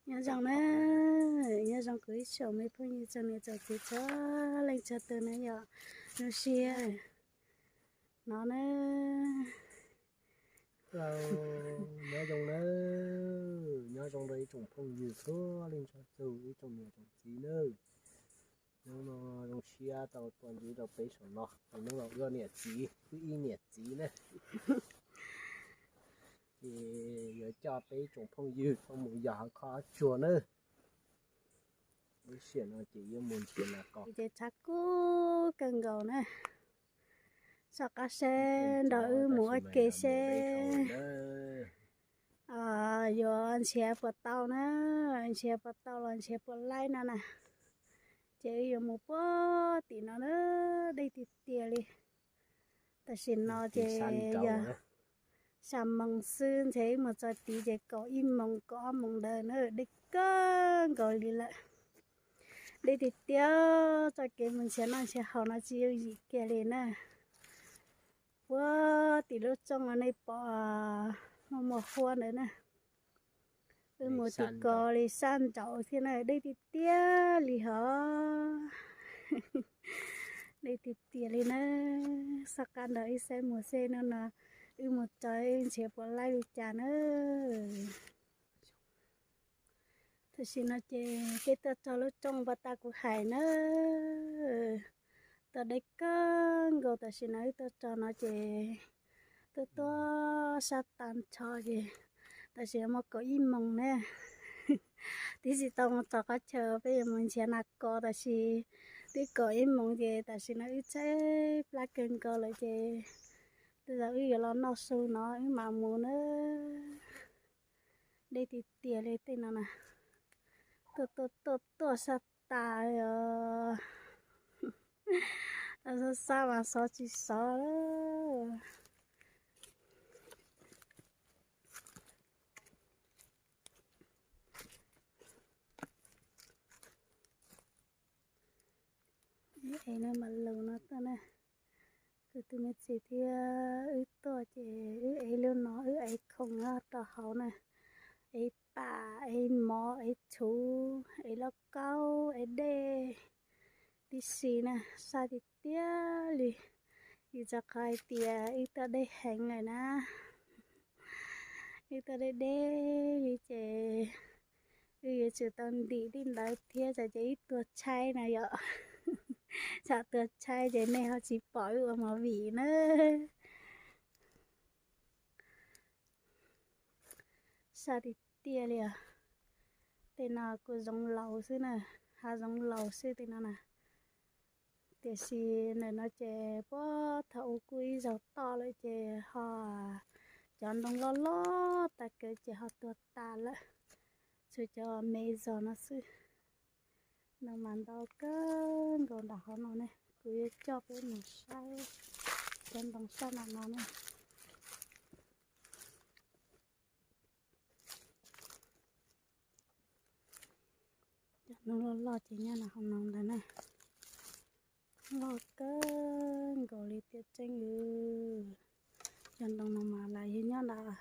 Nyob zoo na, nyob zoo kuv ib tsoom me phooj ywg txhua niam txhua txiv txhua leej txhua tus na yom. Zoo siab no na. Nyob zoo na, nyob zoo rau ib tsoom phooj ywg txhua leej txhua tus, ib tsoom niam tsoom txiv na. Hnub no zoo siab tau tuaj ntsib rau peb saum no, hnub no wb niam txiv, wb ib niam txiv na. Ces yuav coj peb ib tsoom phooj ywg tuaj mus yos hauv qhov tsuag na. Lub sij hawm no ces yuav mus nrhiav nas kos. Ces tshav kub kawg nkaus na. Soj qab seb nrog wb mus ua ke seb yuav nrhiav puas tau na, nrhiav puas tau los nrhiav puas laib no na. Ces wb yuav mus puag tim no na, deb tiag tiag li. Tam sim no ces yog xya moos xwb, ntshe wb mus txog tid ces kaum ib moos kaum ob moos ntawd na, deb kawg nkaus li lawm. Deb tiag tiag, txoj kev mus nrhiav noj nrhiav haus no tsis yooj yim kiag li na. Puag tim lub tsooj uas nej pom muaj muaj huab ntawd na. Wb mus tim ko li sab nraud thiab na, deb tiag tiag li hos. Deb tiag tiag li na. Soj qab nrog wb saib mus seb hnub no wb mus txog wb nrhiav puas laib li cas na. Tam sim no ces peb tuaj txog lub tsooj pas tas kuv hais na, tuaj deb kawg nkaus. Tam sim no wb tuaj txog no ces tuaj tuaj sab tag nrho ces tam sim no muaj kaum ib moos na, twb tsis tau mus txog qhov chaw peb yuav mus nrhiav nas kos, tab sis twb kaum ib moos ces tam sim no wb tshaib plab kawg nkaus lawm ces tej zaum wb yuav los noj su no wb mam mus na. Deb tiag tiag li tej no na. Tuaj tuaj tuaj tuaj sab tas os. Xav xav mas xov tsis xov lawm. Wb ev no mas lus no tuaj na. Kuv tus me txiv thiab wb tuaj ces wb ev lub no, wb ev khoom nyob rau hauv na, ev pam, ev mov, ev txhuv, ev lauj kaub, ev dej tib si na, sab tiag tiag li. Vim rau qhov hais tias wb tuaj deb heev lawm na, wb tuaj deb deb li ces wb yuav tsum tau ntim tej ntawd thiab tsam ces wb tuag tshaib na yom. Tsam tuag tshaib ces nej ho tsis pom wb ua movie na. Sab tiag tiag li os. Tej no kuj zoov laus xwb na, hav zoov laus xwb tej no na. Tiam sis ntawm no ces puag thaum ub kuj ib zaug toj lawm ces ho cov ntoo loj loj tag kev ces ho tuag tas lawm, tshuav cov me zog no xwb. Ntoo mas ntau kawg nkaus nram hauv no ne, kuv yuav coj peb mus saib cov ntoo sab nram no ne. Cov ntoo loj loj ces nyob nram hauv no ntag na. Loj kawg nkaus li tiam tseeb li. Cov ntoo no mas lam yog nyob nram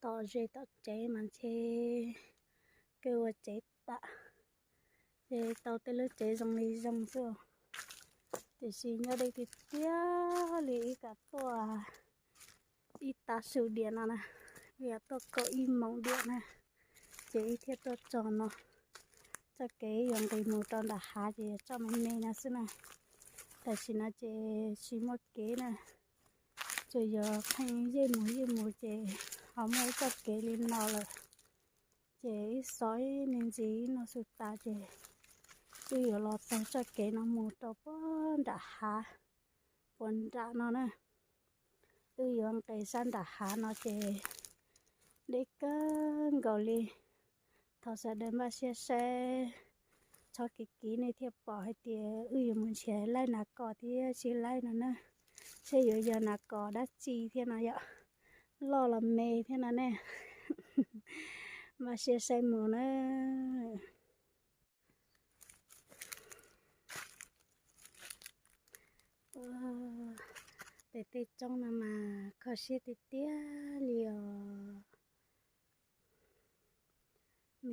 tom ze tom tsev mas ntshe kawg ua tsev tam, ces tau tej lub tsev zoo li zoo xwb. Tiam sis nyob deb tiag tiag li, wb kam tuaj ib tav su diam no na, wb yuav tuaj kaum ib moos diam na, ces wb thiaj tuaj txog no. Txoj kev yuav nqis mus rau nram hav ces yuav txoj me me no xwb na. Tam sim no ces tsis muaj kev na, tsuas yog pheej yeej mus yeej mus ces ho muaj ib txoj kev li no lawm. Ces wb xov ib me ntsis wb noj su tas ces wb yuav los taug txoj kev no mus rau puag nram hav, puag nram no na. Wb yuav nqes sab nram hav no ces deb kawg nkaus li. Thov sawv daws npaj siab saib, txhob kev kiv nej thiaj pom hais tias wb yuav mus nrhiav laib nas kos thiab tsis laib no na, seb yuav yog nas kos dab tsi thiab no yom, loj los me thiab no ne. Npaj siab saib mus na. Pem tej roob no mas kho siab tiag tiag li os.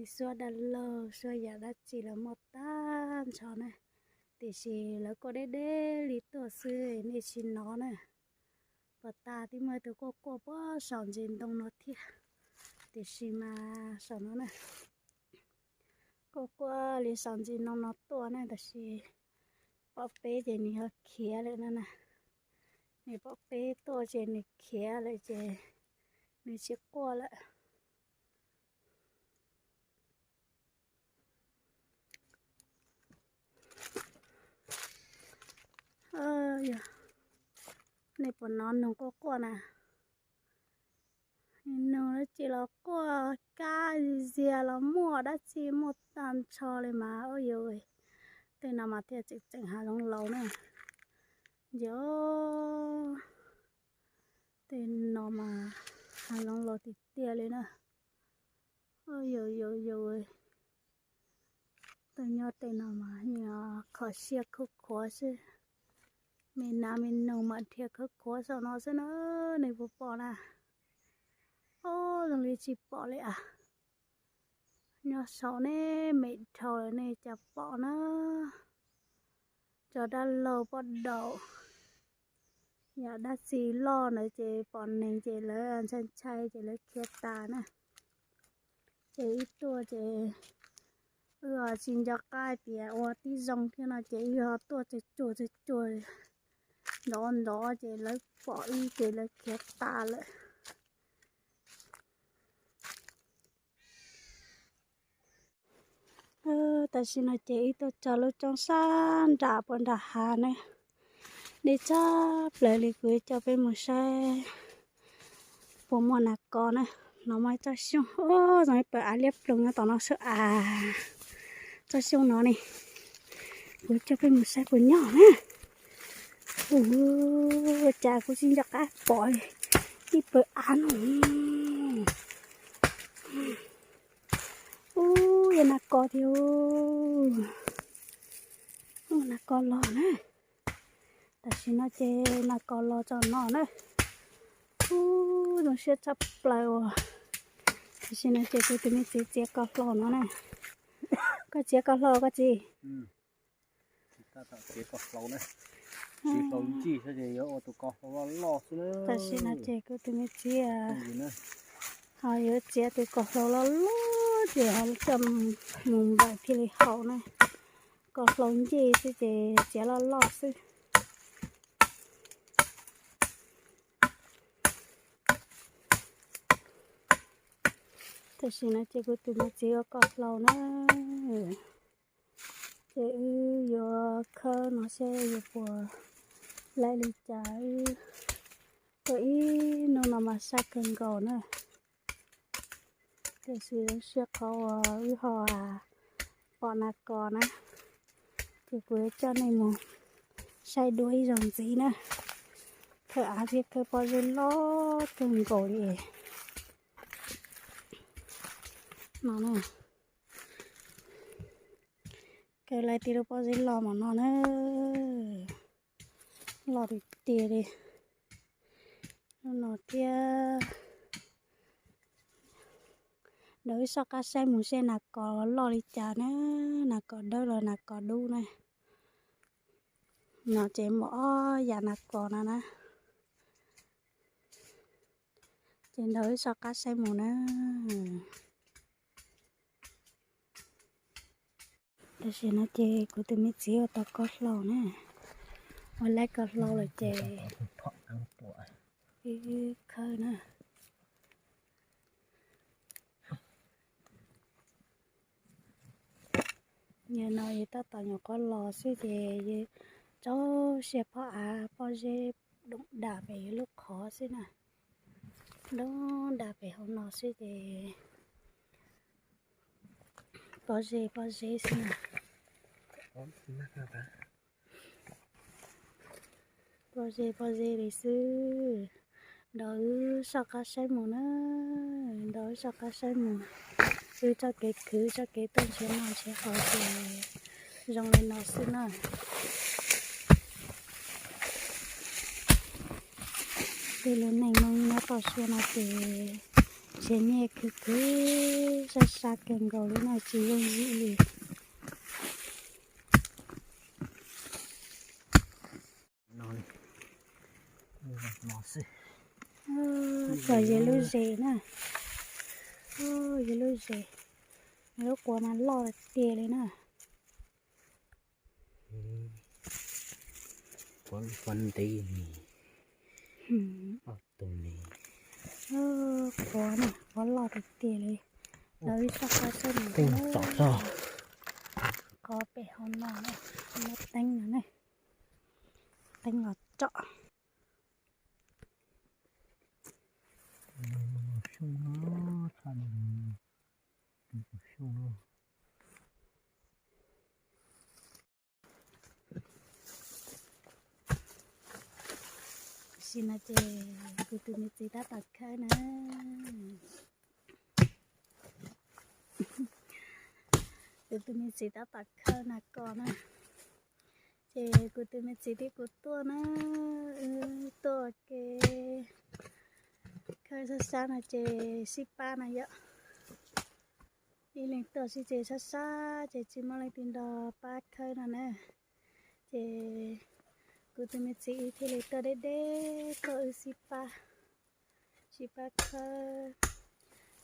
Suab dab laug suab yam dab tsi los muaj tag nrho na, tiam sis lawv kuj deb deb li tuaj xwb nej tsis hnov na. Puag ta twb muaj tus quaj quaj puag saum ntsis ntoo no thiab, tiam sis mas saum no na, quaj quaj li saum ntsis ntoo no tuaj na, tab sis pom peb ces nws ho khiav lawm no na. Nws pom peb tuaj ces nws khiav lawm ces nws tsis quaj lawm. Nej puas hnov noog quaj quaj na? Noog dab tsi los quaj, kab ziag los muaj, dab tsi muaj tag nrho li mas ua yuav. Tej no mas thiaj tseem tseem hav zoov laus na. Yog tej no mas hav zoov laus tiag tiag li na. Ua yuav yuav yuav, tej nyob tej no mas yeej kho siab khuv khuav xwb. Me nas me noog mas dhia khuv khuav saum no xwb na, nej puas pom na? Ob, zoo li tsis pom li as. Nyob saum nej me dhau lawm nej cas pom na. Cov dab laug poj daum, yam dab tsi loj ntawd ces pom neeg ces lawv ntshai ntshai ces lawv khiav tas na. Ces wb tuaj ces wb tsis nco qab tias ua tib zoo thiab no ces wb ho tuaj tsuag tsuag tsuag tsuag ntov ntov ces lawv pom wb ces lawv khiav tas lawm. Tam sim no ces wb tuaj txog lub roob sab nram puag nram hav na. Deb tshaj plaws li, kuv coj peb mus saib puas muaj nas kos na. No muaj ib tsob xyoob, zoo ib pawg av liab ploog nyob tom no xwb as. Tsob xyoob no ne, kuv coj peb mus saib puas nyob na. Ua cas kuv tsis nco qab pom ib pawg av no. Ub, yog nas kos thiab. Ub, nas kos los na. Tam sim no ces nas kos los txog no na. Ub, zoo siab tshaj plaws as. Tam sim no ces kuv tus me txiv txiav kos hlau no na. Koj txiav kos hlau koj txiv? Tam sim no ces kuv tus me txiv ho yuav txiav tus kos hlau loj loj ces ho coj mus npaum thiaj li haum na. Kos hlau ncej xwb ces txiav loj loj xwb. Tam sim no ces kuv tus me txiv ua kos hlau na. Ces wb yuav khawb no seb yuav puas laib li cas. Wb tuaj ib hnub no mas saib kawg nkaus na. Tiam sis zoo siab qhov uas wb ho pom nas kos na. Ces kuv yuav coj nej mus saib dua ib zaug ntxiv na. Khawb av thiab khawb pob zeb loj kawg nkaus li no na. Khawb laib tib lub pob zeb loj mas no na. Loj tiag tiag li. Lub no thiab. Ntaus ib soj qab saib mus seb nas kos loj li cas na, nas kos dawb los nas kos dub na. No ces muaj ob yam nas kos no na. Ces ntaus ib soj qab saib mus na. Tam sim no ces kuv tus me txiv ua tau kos hlau na, ua laib kos hlau lawm ces wb khawb na. Yog no yus tab tom nyuam qhuav los xwb ces yus rau siab pob av pob zeb doom dam pem yus lub qhov xwb na. Doom dam pem hauv no xwb ces pob zeb pob zeb xwb na. Pob zeb pob zeb li xwb. Ntaus wb soj qab saib mus na, ntaus wb soj qab saib mus. Wb txoj kev khwv txoj kev tuaj nrhiav noj nrhiav haus ces zoo li no xwb na. Tej lub neej Hmoob nyob toj siab no ces Ces nyiaj khwv khwv sab sab kawg nkaus li no tsis yooj yim li. Txog yog lub zes na, yog lub zes, lub quav mas loj tiag tiag li na. Quav ntev ni, tus ni, quav, quav loj tiag tiag li. Los ib sab qab saib no, qhov pem hauv no, muab teeb no ne, teeb los tsom. Tam sim no ces kuv tus me txiv tab tom khawb na. Kuv tus me txiv tab tom khawb nas kos na. Ces kuv tus me txiv thiab kuv tuaj na, wb tuaj ua ke khawb sab sab no ces sib pab no yom. Ib leeg tuaj sib ces sab sab ces tsis muaj leej twg nrog pab khawb no na. Ces kuv tus me txiv wb thiaj li tuaj deb deb tuaj wb sib pab, sib pab khawb.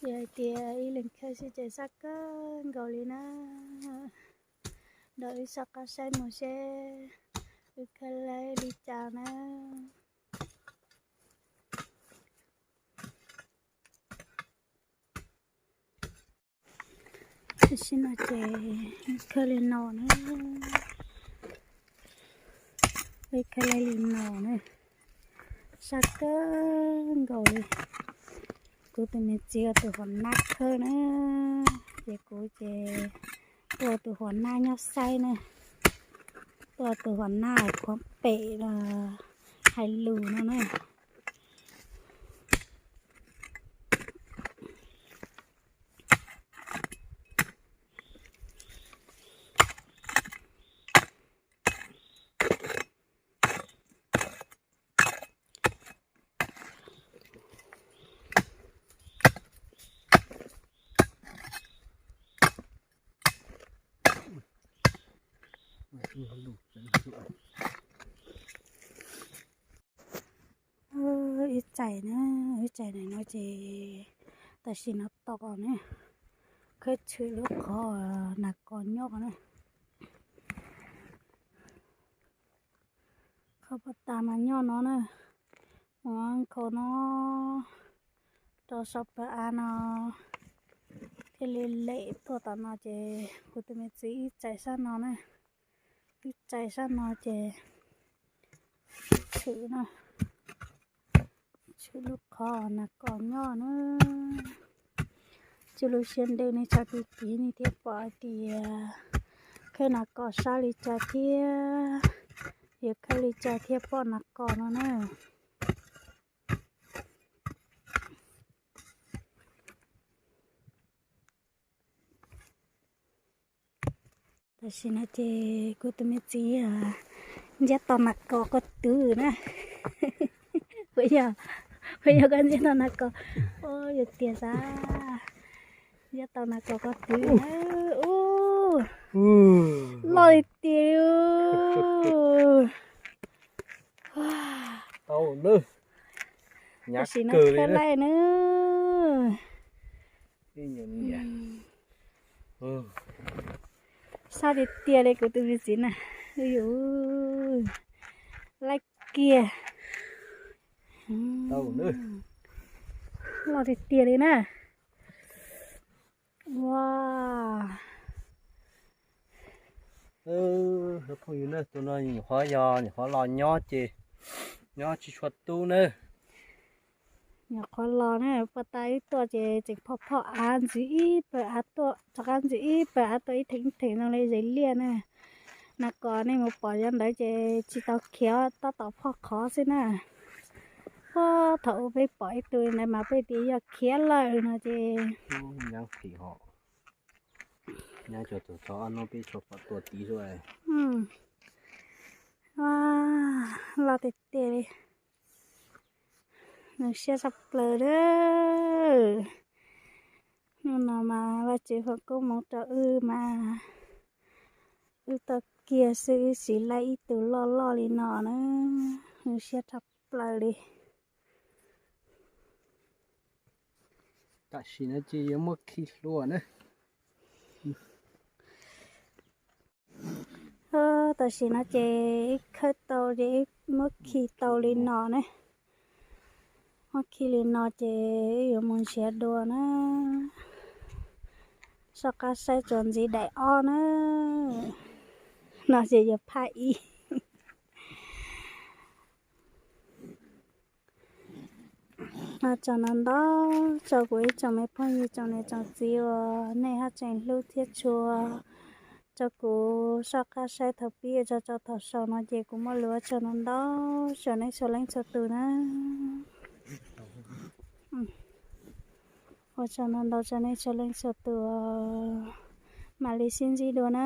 Yog hais tias ib leeg khawb sib ces sab kawg nkaus li na. Nrog wb soj qab saib mus seb wb khawb laib li cas na. Tam sim no ces wb khawb li no na, wb khawb laib li no na, sab kawg nkaus li. Kuv tus me txiv ua tus hauv nab khawb na, ces kuv ces tuaj tus hauv nab nyob saib na, tuaj tus hauv nab qhuav pem hais lus no na. Ib txais na, ib txais na no ces tam sim no tom na, khawb tshwm lub qhov nas kos nyob na. Qhov pov tas mas nyob no na, mus nkhaus no rau saum pawg av no, thiaj li lem tuaj tom no ces kuv tus me txiv ib txais sab no na, ib txais sab no ces tshwm no, tshwm lub qhov nas kos nyob na. Tsuas lub siab ntev ne, txog tag kis ne thiaj pom hais tias khawb nas kos sab li cas thiab, yuav khawb li cas thiaj pom nas kos no na. Tam sim no ces kuv tus me txiv ntsiab tau nas kos ko twv na. Puas yog, puas yog koj ntsiab tau nas kos? Ua yog tiag xav ntsiab tau nas kos ko twv na. Ub, loj li tiag. Tam sim no khawb laij na. Sab tiag tiag li kuv tus me txiv na. Laij kiag. Loj tiag tiag li na. Ua, phooj ywg na, tus no nyuam qhuav yog nyuam qhuav los nyob ces nyob tsis tshua tub na. Nyuam qhuav los na, puag ta wb tuaj ces tseem phoj phoj av ntxiv ib pawg av tuaj, rov qab ntxiv ib pawg av tuaj ib theem ib theem no li zes liaj na. Nas kos nej mus pom yav ntawd ces tsis tau khiav, tab tom phoj qhov xwb na. Puag thaum ub peb pom ib tug ntawd mas peb tias yog khiav lawm no ces. Loj tiag tiag li. Zoo siab tshaj plaws li. Hnub no mas Vajtswv foom koob hmoov rau wb mas wb tau kiag xwb wb tsis laij ib tug loj loj li no na, zoo siab tshaj plaws li. Tam sim no ces yuav muab khi hlua na. Tam sim no ces wb khawb tau ces wb muab khi tau li no ne. Muab khi li no ces wb yuav mus nrhiav dua na. Soj qab saib tsuas ntxiv daim ob na. No ces yog phaj ib. Tsaug ntau ntau rau kuv ib tsoom me phooj ywg tsoom niam tsoom txiv uas nej haj tseem hlub thiab tshua rau kuv soj qab saib thaum pib txog rau thaum xaus no ces kuv muaj lus ua tsaug ntau ntau rau nej txhua leej txhua tus na. Ua tsaug ntau ntau rau nej txhua leej txhua tus, mam li sib ntsib dua na.